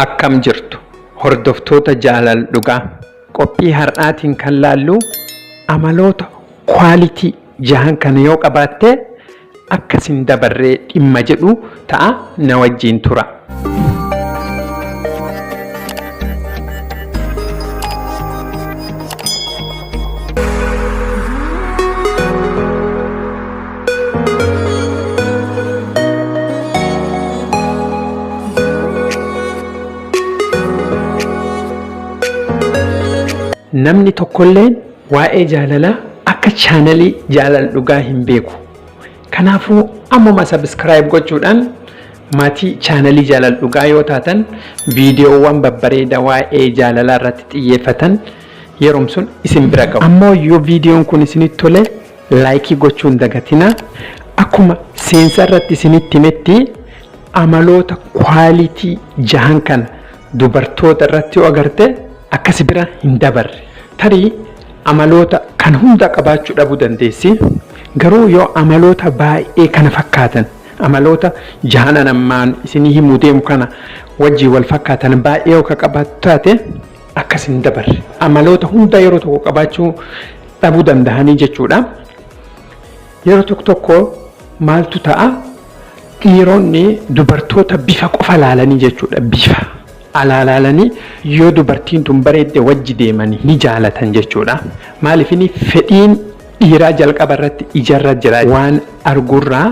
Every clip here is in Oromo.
Akkam jirtu hordoftoota Jaalal Dhugaa. Qophii har'aatiin kan laallu amaloota quality jahan kana yoo qabaatte akka sin dabarree dhimma jedhu ta'a na wajjiin tura. Namni tokkolleen waa'ee jaalalaa akka chaanalii jaalal dhugaa hin beeku. Kanaafuu ammuma subscribe gochuudhaan maatii chaanalii jaalal dhugaa yoo taatan viidiyoowwan babbareeda waa'ee jaalalaa irratti xiyyeeffatan yeroom sun isin bira ga'u. Ammoo yoo viidiyoon kun isinitti tole laayikii gochuu hin dagatinaa. Akkuma seensa irratti isinitti himetti amaloota kwaalitii jahan kana dubartoota irratti yoo agarte akka si bira hin dabarre. Tarii amaloota kan hunda qabaachuu dhabuu dandeessi. Garuu yoo amaloota baay'ee kana fakkaatan amaloota jahanan ammaan isinii himuu deemu kana wajjin wal fakkaatan baay'ee yoo ka qabaattu taate akkas hin dabarre. Amaloota hunda yeroo tokko qabaachuu dhabuu danda'anii jechuudha. Yeroo tokko tokko maaltu ta'a? Dhiironni dubartoota bifa qofa laalanii jechuudha. Bifa alaa laalanii yoo dubartiin tun bareedde wajji deemanii ni jaalatan jechuudha. Maaliif inni fedhiin dhiiraa jalqaba irratti ijarra jira waan argurraa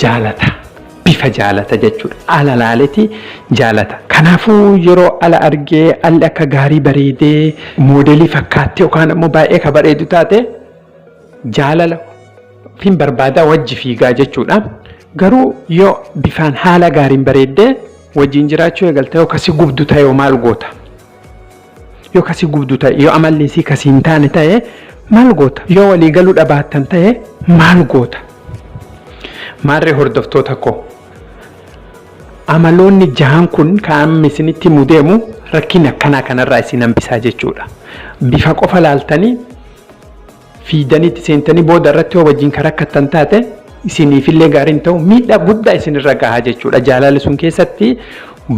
jaalata. Bifa jaalata jechuudha. Ala laaleti jaalata. Kanaafuu yeroo ala argee alli akka gaarii bareedee moodelii fakkaattee yookaan ammoo baay'ee ka bareedu taate jaalala fin barbaadaa wajji fiigaa jechuudha. Garuu yoo bifaan haala gaariin bareeddee wajjin jiraachuu eegalte yoo kasi gubdu ta'e yoo maal goota? Yoo kasi gubdu ta'e yoo amalli isii kasi hin taane ta'e maal goota? Yoo walii galuu dhabaattan ta'e maal goota? Maarree hordoftoota koo amaloonni jahan kun kan amma isinitti himu deemu rakkina akkanaa kanarraa isin hambisaa jechuudha. Bifa qofa laaltanii fiidanii itti seentanii booda irratti yoo wajjin kan rakkattan taate isiniifillee gaariin ta'u miidhaa guddaa isinirra gahaa jechuudha. Jaalala sun keessatti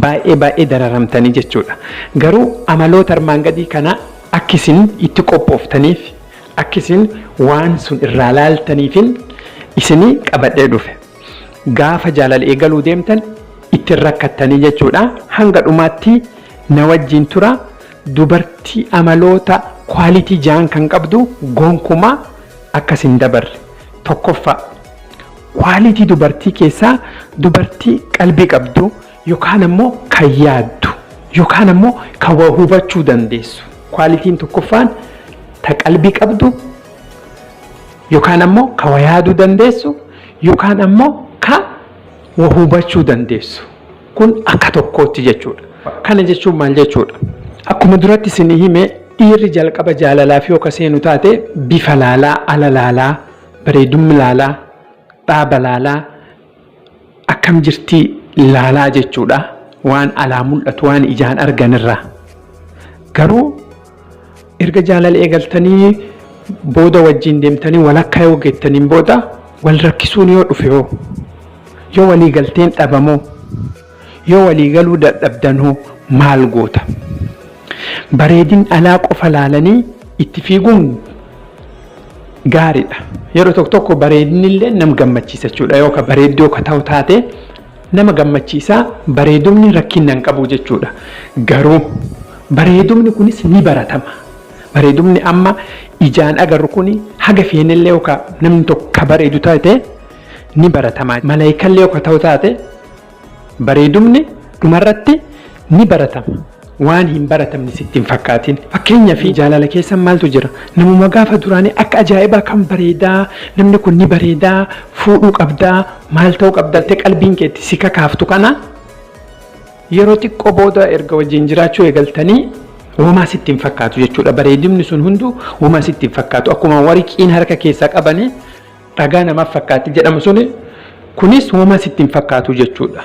baay'ee baay'ee dararamtanii jechuudha. Garuu amaloota armaan gadii kana akka isin itti qophooftaniif akka isin waan sun irraa laaltaniifin isinii qabadhee dhufe. Gaafa jaalala eegaluu deemtan ittiin rakkattanii jechuudha. Hanga dhumaatti na wajjin tura. Dubartii amaloota kwaalitii ja'an kan qabdu gonkumaa akkas hin dabarre. Tokkoffaa, kwaalitii dubartii keessaa dubartii qalbii qabdu yookaan ammoo kan yaaddu yookaan ammoo kan waa hubachuu dandeessu. Kwaalitiin tokkoffaan ta qalbii qabdu yookaan ammoo ka waa yaaduu dandeessu yookaan ammoo ka waa hubachuu dandeessu. Kun akka tokkootti jechuudha. Kana jechuun maal jechuudha? Akkuma duratti isinii hime dhiirri jalqaba jaalalaaf yoo ka seenu taate bifa laalaa, ala laalaa, bareedummi laalaa, dhaaba laalaa, akkam jirtii laalaa jechuudha. Waan alaa mul'atu waan ijaan arganirraa. Garuu erga jaalala eegaltanii booda wajjin deemtanii walakkaa yoo geettaniin booda wal rakkisuun yoo dhufe hoo? Yoo walii galteen dhabamoo? Yoo walii galuu dadhabdan hoo maal goota? Bareedin alaa qofa laalanii itti fiiguun gaariidha. Yeroo tokko tokko bareedinni illee nam gammachiisa jechuudha. Yoo ka bareedduu ka ta'u taate nama gammachiisa bareedumni rakkinna hin qabu jechuudha. Garuu bareedumni kunis ni baratama. Bareedumni amma ijaan agarru kuni haga feenellee yoo ka namni tokko ka bareedu taate ni baratama. Malaayikallee yoo ka ta'u taate bareedumni dhumarratti ni baratama. Waan hin baratamne sitti hin fakkaatin. Fakkeenyaaf jaalala keessa maaltu jira? Namuma gaafa duraanii akka ajaa'ibaa kan bareedaa, namni kun ni bareedaa, fuudhuu qabdaa, maal ta'uu qabda jettee qalbiin keetti si kakaaftu kana yeroo xiqqoo booda erga wajjin jiraachuu eegaltanii womaa sitti hin fakkaatu jechuudha. Bareedumni sun hunduu womaa sitti hin fakkaatu. Akkuma warqiin harka keessaa qabanii dhagaa namaaf fakkaatti jedhamu suni kunis womaa sitti hin fakkaatu jechuudha.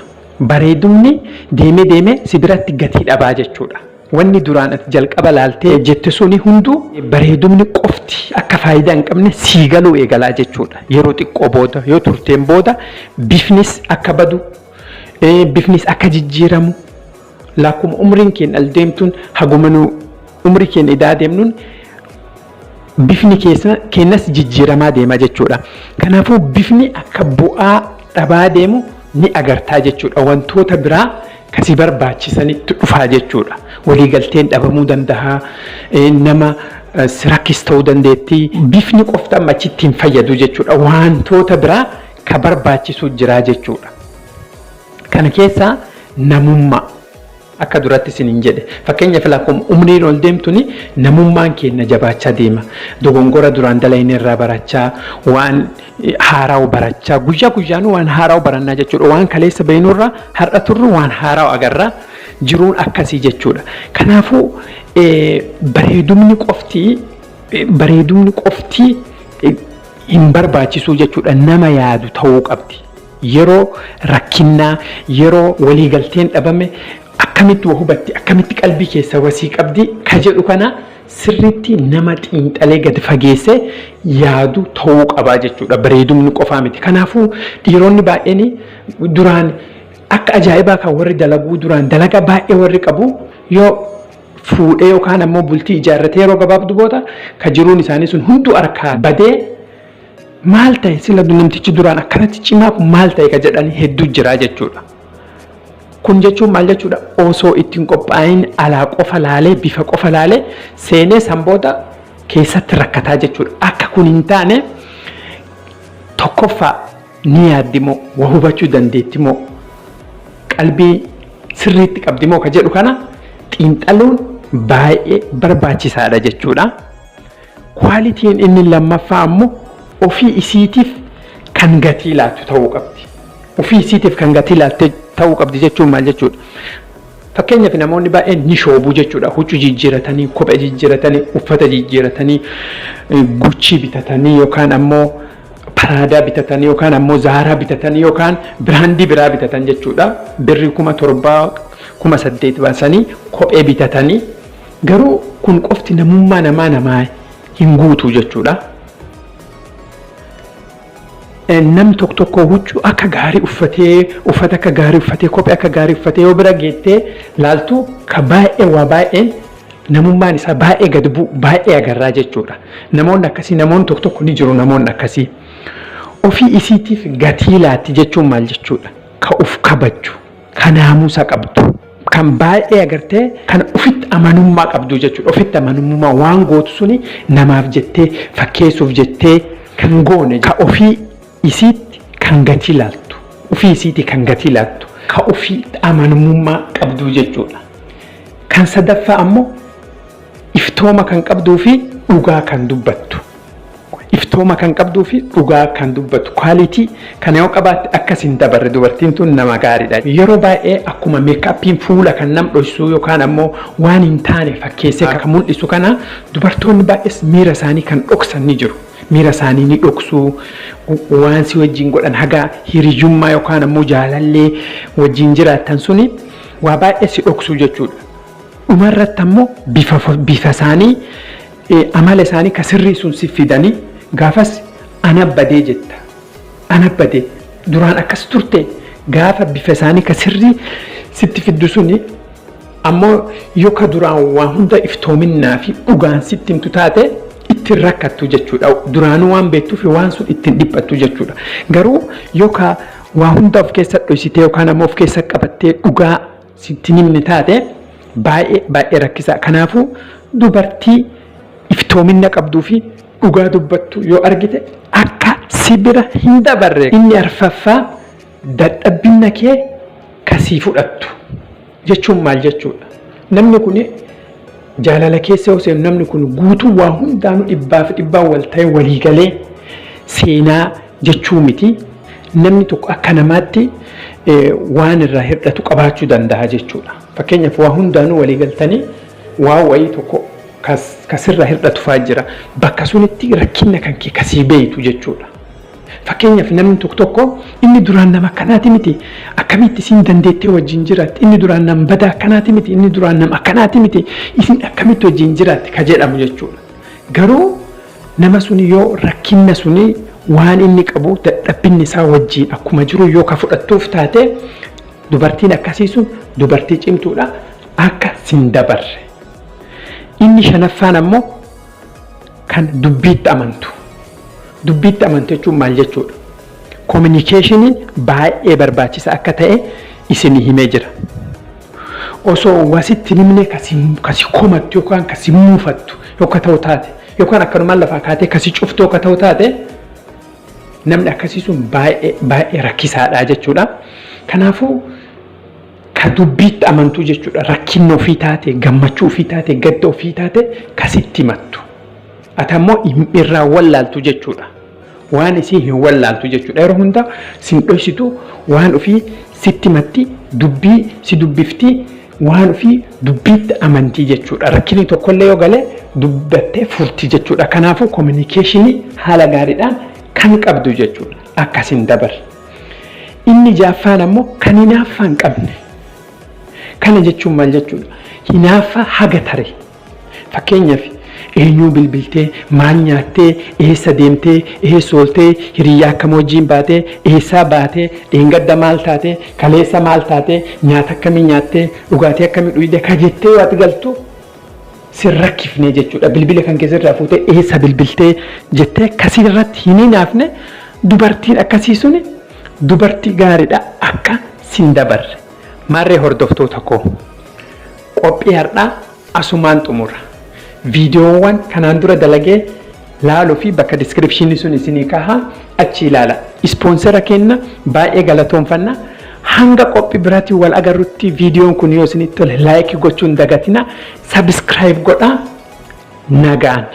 Bareedumni deemee deemee si biratti gatii dhabaa jechuudha. Wanni duraan ati jalqaba laaltee jette suni hunduu bareedumni qofti akka faayidaa hin qabne sii galuu eegalaa jechuudha. Yeroo xiqqoo booda yoo turteen booda bifnis akka badu, bifnis akka jijjiiramu, Lakkuma umriin keenya al deemtuun, haguma nu umrii keenya idaa deemnuun, bifni keenyas jijjiiramaa deema jechuudha. Kanaafuu bifni akka bu'aa dhabaa deemu ni agartaa jechuudha. Wantoota biraa kasi barbaachisanitti dhufaa jechuudha. Waliigalteen dhabamuu danda'a. Nama si rakkis ta'uu dandeetti. Bifni qofti amma achitti hin fayyadu jechuudha. Wantoota biraa ka barbaachisu jira jechuudha. Kana keessaa namummaa. Akka duratti isiniin jedhe, fakkeenyaaf lakkuma umriin ol deemtuni namummaan keenya jabaachaa deema. Dogongora duraan dalayne irraa barachaa, waan haaraa barachaa, guyyaa guyyaan waan haaraa barannaa jechuudha. Waan kaleessa beeknurraa har'a turru waan haaraa agarra, jiruun akkasii jechuudha. Kanaafuu bareedumni qofti hin barbaachisu jechuudha. Nama yaadu ta'uu qabdi. Yeroo rakkinnaa, yeroo waliigalteen dhabame, akkamitti wa hubatti, akkamitti qalbii keessa wasii qabdi ka jedhu kana sirriitti nama xiinxalee gad fageessee yaadu ta'uu qabaa jechuudha. Bareedumni qofaa miti. Kanaafuu dhiironni baay'een duraan akka ajaa'ibaa kan warri dalaguu, duraan dalagaa baay'ee warri qabu, yoo fuudhee yookaan ammoo bultii ijaarratee yeroo gabaabduu booda ka jiruun isaanii sun hunduu harkaa badee, maal ta'e sila namtichi duraan akkanatti cimaa kun maal ta'e ka jedhanii hedduu jira jechuudha. Kun jechuun maal jechuudha? Osoo ittiin qophaa'in alaa qofa laalee, bifa qofa laalee seenee san booda keessatti rakkataa jechuudha. Akka kun hin taane, tokkoffaa ni yaaddi moo, waa hubachuu dandeetti moo, qalbii sirriitti qabdi moo ka jedhu kana xiinxaluun baay'ee barbaachisaadha jechuudha. Qualityn inni lammaffaa ammoo ofii isiitiif kan gatii laattu ta'uu qabdi. Ofii isiitiif kan gatii laatte ta'uu qabdi jechuun maal jechuudha? Fakkeenyaaf namoonni baay'een ni shoobuu jechuudha. Huccuu jijjiiratanii, kophee jijjiiratanii, uffata jijjiiratanii, Gucci bitatanii yookaan ammoo Prada bitatanii yookaan ammoo Zara bitatanii yookaan brandii biraa bitatan jechuudha. Birrii 7,000, 8,000 baasanii kophee bitatanii, garuu kun qofti namummaa namaa hin guutu jechuudha. Nam tokko tokko huccuu akka gaarii uffatee, uffata akka gaarii uffatee, kophee akka gaarii uffatee yoo bira geettee laaltu, ka baay'ee waa baay'een namummaan isaa baay'ee gad bu'u baay'ee agarraa jechuudha. Namoonni akkasii, namoonni tokko tokko ni jiru namoonni akkasii. Ofii isiitiif gatii laatti jechuun maal jechuudha? Ka uf kabaju, ka naamusa qabdu, kan baay'ee agartee kan ofitti amanummaa qabdu jechuudha. Ofitti amanummaa waan gootu suni namaaf jettee fakkeessuuf jettee kan goone, ka ofii isiitti kan gatii laattu, ofii isiitti kan gatii laattu, ka ofii amanamummaa qabdu jechuudha. Kan sadaffaa ammoo iftooma kan qabduu fi dhugaa kan dubbattu. Iftooma kan qabduu fi dhugaa kan dubbattu. Quality kana yoo qabaatte akkas hin dabarre, dubartiin tun nama gaariidha. Yeroo baay'ee akkuma makeupiin fuula kan nam dhoysu yookaan ammoo waan hin taane fakkeessee kan mul'isu kana, dubartoonni baay'ees miira isaanii kan dhoksan ni jiru. Miira isaanii ni dhoksu, waan si wajjin godhan, haga hiriyyummaa yookaan ammoo jaalallee wajjin jiraattan suni waa baay'ee si dhoksu jechuudha. Dhumarratti ammoo bifa isaanii, amala isaanii ka sirrii sun si fidanii gaafas ana badee jetta. Ana badee, duraan akkas turte, gaafa bifa isaanii ka sirrii sitti fiddu suni ammoo yoo ka duraan waa hunda iftoominnaa fi dhugaan sitti himtu taate, ittiin rakkattu jechuudha. Duraanuu waan beektuuf waan sun ittiin dhiphattu jechuudha. Garuu yoo ka waa hunda of keessa dhoysitee yookaan ammoo of keessa qabattee dhugaa sitti himne taate, baay'ee baay'ee rakkisaa. Kanaafuu dubartii iftoominna qabduu fi dhugaa dubbattu yoo argite akka si bira hin dabarre. Inni arfaffaa dadhabbinna kee kasii fudhattu jechuun maal jechuudha? Namni kun jaalala keessa yoo seenu, namni kun guutuu waa hundaanuu dhibbaaf dhibbaan wal ta'e walii galee seenaa jechuu miti. Namni tokko akka namaatti waan irraa hir'atu qabaachuu danda'a jechuudha. Fakkeenyaaf waa hundaanuu walii galtanii waa wayii tokko kasirraa hir'atu fa'aa jira. Bakka sunitti rakkina kan kee kasii beeytu jechuudha. Fakkeenyaaf namni tokko tokko, inni duraan nama akkanaati miti, akkamitti isin dandeettee wajjin jiraatti, inni duraan nama badaa akkanaati miti, inni duraan nama akkanaati miti, isin akkamitti wajjin jiraatti ka jedhamu jechuudha. Garuu nama suni yoo rakkinna suni, waan inni qabu, dadhabbinni isaa wajjin akkuma jiru yoo ka fudhattuuf taate, Dubartiin akkasii sun dubartii cimtuudha, akka sin dabarre. Inni shanaffaan ammoo kan dubbiitti amantu. Dubbiitti amantu jechuun maal jechuudha? Communicationiin baay'ee barbaachisa akka ta'e isin himee jira. Osoo wasitti himne kasi komattu yookaan kasi muufattu yookaan ta'u taate, yookaan akkanumaan lafaa kaatee kasi cuftu yookaan ta'u taate, namni akkasii sun baay'ee baay'ee rakkisaadha jechuudha. Kanaafuu ka dubbiitti amantuu jechuudha. Rakkinna ofii taate, gammachuu ofii taate, gadda ofii taate kasitti himattu. Ati ammoo irraa wallaaltu jechuudha. Waan isii hin wallaaltu jechuudha. Yeroo hunda sin dhoysitu, waan ofii sitti himatti, dubbii si dubbifti, waan ofii dubbiitti amantii jechuudha. Rakkinni tokkollee yoo galee dubbattee furti jechuudha. Kanaafuu communicationii haala gaariidhaan kan qabdu jechuudha. Akkasin dabarre. Inni jaaffaan ammoo kan hinaaffaa hin qabne. Kana jechuun maal jechuudha? Hinaaffaa haga tare. Fakkeenyaaf, eenyuu bilbiltee, maal nyaattee, eessa deemtee, eessa ooltee, hiriyyaa akkam wajjin baatee, eessaa baatee, dheengadda maal taatee, kaleessa maal taatee, nyaata akkamii nyaattee, dhugaatii akkamii dhugdee ka jettee yoo ati galtu sin rakkifne jechuudha. Bilbila kan keessarraa fuutee eessa bilbiltee jettee kasirratti hin hinaafne, dubartiin akkasii suni dubartii gaariidha, akka sin dabarre. Maarree hordoftoota koo, qophii har'aa asumaan xumura. Viidiyoowwan kanaan dura dalagee laaluu fi bakka descriptionii sun isinii kahaa, achi ilaala. Sponsora kenna baay'ee galatoonfanna. Hanga qophii biraatiin wal agarrutti, viidiyoon kun yoo isinitti tole like gochuun dagatina. Subscribe godhaa, nagaan.